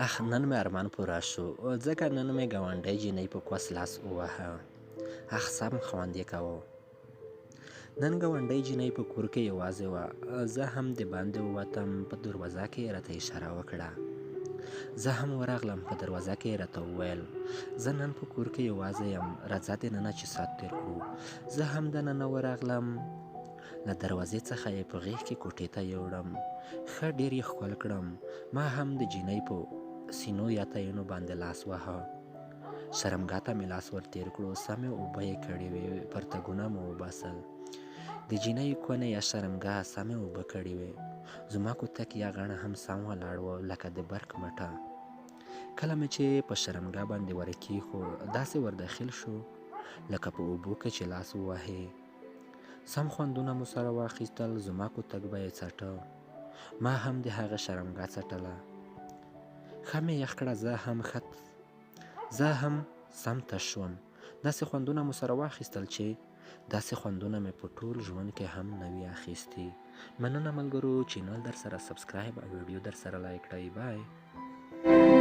اخ نن مې ارمان پوره شو، ځکه نن مې ګاونډۍ جینۍ په کوس لاس وواهه. اخ سم خوند یې کاوه. نن ګاونډۍ جینۍ په کور کې یوازې وه. زه هم د باندې ووتم، په دروازه کې یې راته اشاره وکړه. زه هم ورغلم، په دروازه کې یې راته وویل، زه نن په کور کې یوازې یم، راځه دننه چې ساعت تېر کړو. زه هم دننه ورغلم، له دروازې څخه یې په غېږ کې کوټې ته یوړم، ښه ډېر یې ښکل کړم. ما هم د جینۍ په سینو یا تیونو باندې لاس واهه. شرمګاه ته مې لاس ور تېر کړو، سمې اوبه یې کړې وې، پرتګونه مو وباسل. د جینۍ کونې یا شرمګاه سمې اوبه کړې وې. زما کوتک یا غاڼه هم سم ولاړ و لکه د برق مټه. کله مې چې په شرمګاه باندې ورکېښو، داسې ور داخل شو لکه په اوبو کې چې لاس ووهې. سم خوندونه مو سره واخیستل، زما کوتک به یې څټه، ما هم د هغه شرمګاه څټله. ښه مې یخ کړه، زه هم سم تش شوم. داسې خوندونه مو سره واخیستل چې داسې خوندونه مې په ټول ژوند کې هم نه وي اخیستي. مننه ملګرو، چینل در سره سبسکرایب او ویډیو در سره لایک کړئ. بای.